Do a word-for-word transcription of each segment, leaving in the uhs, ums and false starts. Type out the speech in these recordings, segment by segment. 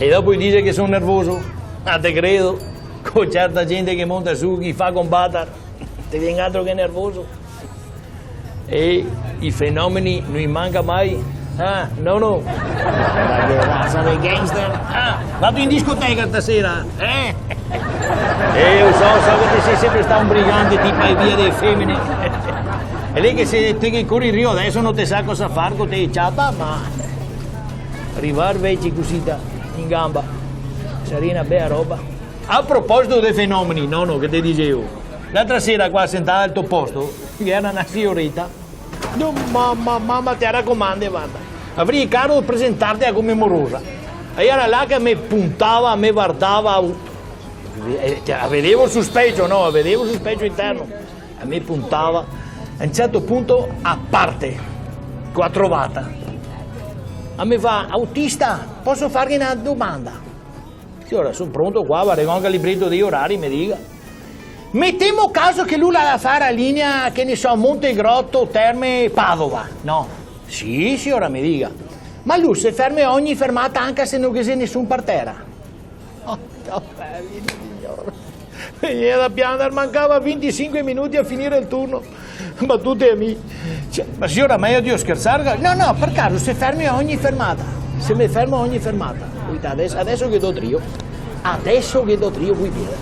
E dopo i dixe che son nervoso? Ah, te credo. Co certa gente che monta su, che i fa conbatar, te vien altro che nervoso. E i fenomeni no i manca mai. Ah, no, no. Ma che raza de gangster. Ah, vato in discoteca stasera, eh? Eh, lo so, so che te si sempre stà un brigante, ti pa via dele femene. E lì che se te che cori in rio adeso no te sa cosa far co te ciapa, ma rivar veci cusita in gamba saria na bea roba. A proposito de fenomeni, no, no, che te dixevo? L'altra sera qua sentà al to posto, ghe gera na sioreta. No, mama, mama, te racomando, varda. Avrìa caro presentarte come morosa. E gera là che me puntava, me vardava, eh, te, a vedevo sul specio, no? A vedevo sul specio interno. A me puntava. A un certo punto a parte, co la trovata. A me fa: "Autista, poso farghe na domanda?" Siora, son pronto qua, vardo anca el libreto dei orari, me diga. Metemo caso che lu l'à da far la linea, che ne so, Montegroto, Terme, Padova, no? Sì, siora, me diga. Ma lu se ferma a ogni fermata, anca se no ghe xe nesun par tera? Oh, oh, signor. Vegnea da pianar, mancava vintisinque minuti a finir el turno. Batute a mi. Cioè, ma siora, ma io devo scherzar? No, no, par caso se ferma a ogni fermata? Se me fermo a ogni fermata. Guardate, adeso, adeso ghe do drio. Adeso ghe do drio, voi vedar.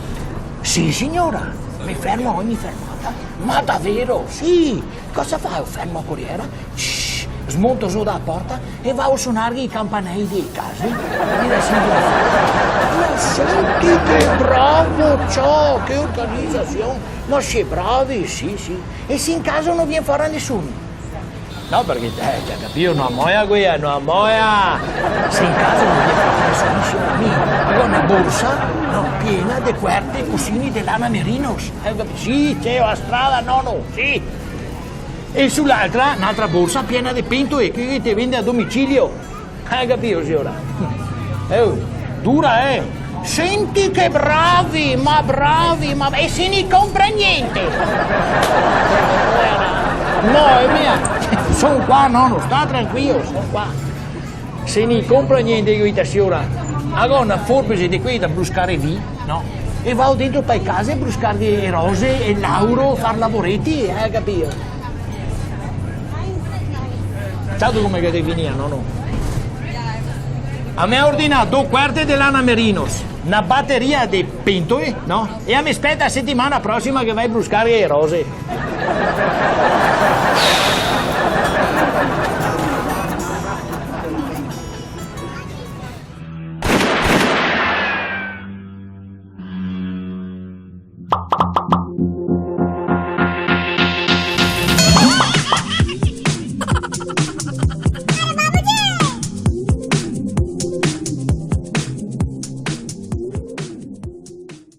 Sì, siora, me fermo a ogni fermata. Ma davero? Sì. Cosa fao? Fermo a coriera, shh, smonto zo da la porta e vao a sonarghe i campanei dee case. E la signora fa: "Ma senti che bravo, ciò, che organizasion! Ma sì bravi, sì, sì. E se in caso no vien fora nesun?" No, parché, eh, te ga capìo, no la moia quea, no la moia. Se in caso no vien fora nesun, siora, mi go na borsa, no, piena de cuerte e cusini de lana merinos. Eh, sì, ciò, a strada, no, no, sì. E su l'altra, n'altra borsa piena de pentoe che te vende a domicilio. Ga capìo, siora? Eh, dura, eh? Senti che bravi, ma bravi, ma... e se no i compra gnente? No, e mia, son qua, no, no, sta tranquilo, son qua. Se no i compra gnente, io, ita siora, a go na forbese de quee da bruscare vin, no? E vao dentro pa le case a bruscarghe e rose, e lauro, far lavoreti, eh, ga capìo? Sato come che te finìa, no, no? A me ga ordinà do cuerte de lana merinos, na bateria de pentoe, no? E a me speta a setimana prosima che vao a bruscarghe e rose.